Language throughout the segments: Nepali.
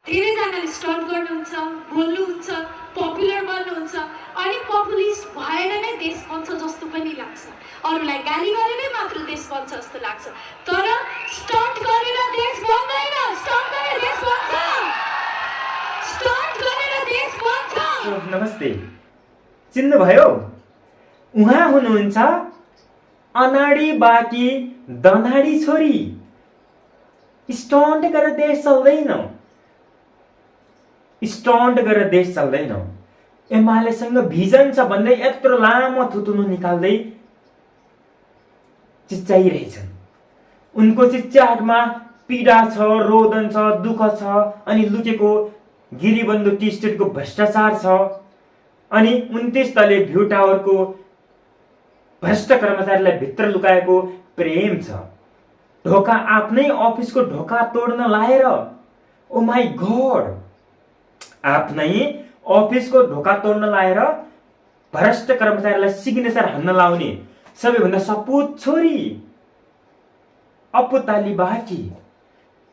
धेरैजनाले स्टन्ट गर्नुहुन्छ, बोल्नुहुन्छ, पपुलर बन्नुहुन्छ अनि पपुलिस्ट भएर नै देश बन्छ जस्तो पनि लाग्छ। अरूलाई गाली गरेरै मात्र देश बन्छ जस्तो लाग्छ। तर स्टन्ट गरेर देश बन्दैन, स्टन्ट गरेर देश बन्छ। स्टन्ट गरेर देश बन्छ। नमस्ते, चिन्नुभयो? उहाँ हुनुहुन्छ अनाडी बाँकी दनाडी छोरी। स्टन्ट गरेर देश चल्दैन, स्टन्ट गरेर देश चल्दैन। एमालेसँग भिजन छ भन्दै यत्रो लामो थुतुनु निकाल्दै चिच्चाइरहेछन्। उनको चिच्चाहटमा पीडा छ, रोदन छ, दुःख छ, अनि लुकेको गिरीबन्धु टी स्टेटको भ्रष्टाचार छ, अनि 29 तले भ्यू टावरको भ्रष्ट कर्मचारीलाई भित्र लुकाएको प्रेम छ। ढोका आफ्नै अफिसको ढोका तोड्न लाएर, ओ माई गॉड, आफ्नै अफिसको ढोका तोड्न लाएर भ्रष्ट कर्मचारीलाई सिग्नेचर हान्न लाउने सबैभन्दा सपुत छोरी अपुताली बाकी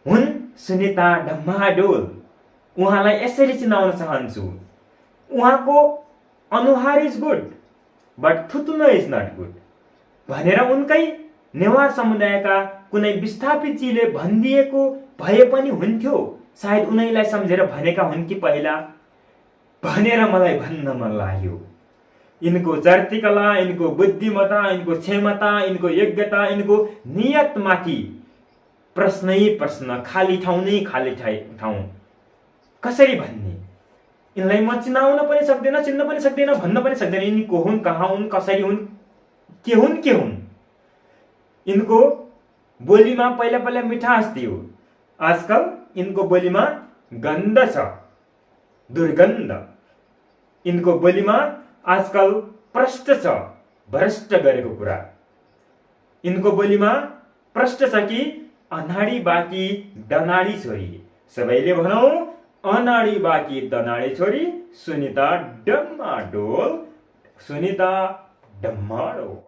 हुन् सुनिता डम्माडोल। उहाँलाई यसरी चिनाउन चाहन्छु, उहाँको अनुहार इज गुड बट थुतुनो इज नट गुड भनेर उनकै नेवार समुदायका कुनै विस्थापितजीले भनिदिएको भए पनि हुन्थ्यो। सायद उनैलाई सम्झेर भनेका हुन् कि पहिला भनेर मलाई भन्न मन लाग्यो। यिनको चर्तिकला, यिनको बुद्धिमत्ता, यिनको क्षमता, यिनको योग्यता, यिनको नियतमाथि प्रश्नै प्रश्न, खाली ठाउँ नै खाली ठाउँ। कसरी भन्ने? यिनलाई म चिनाउन पनि सक्दैन, चिन्न पनि सक्दैन, भन्न पनि सक्दैन। यिनी को हुन्, कहाँ हुन्, कसरी हुन्, के हुन्। यिनको बोलीमा पहिला पहिला मिठास थियो, आजकल यिनको बोलीमा गन्ध छ, दुर्गन्ध। यिनको बोलीमा आजकल प्रष्ट छ, भ्रष्ट गरेको कुरा। यिनको बोलीमा प्रष्ट छ कि अनाडी बाँकी दनाडी छोरी। सबैले भनौँ अनाडी बाँकी दनाडी छोरी सुनिता डम्माडोल, सुनिता डम्माडोल।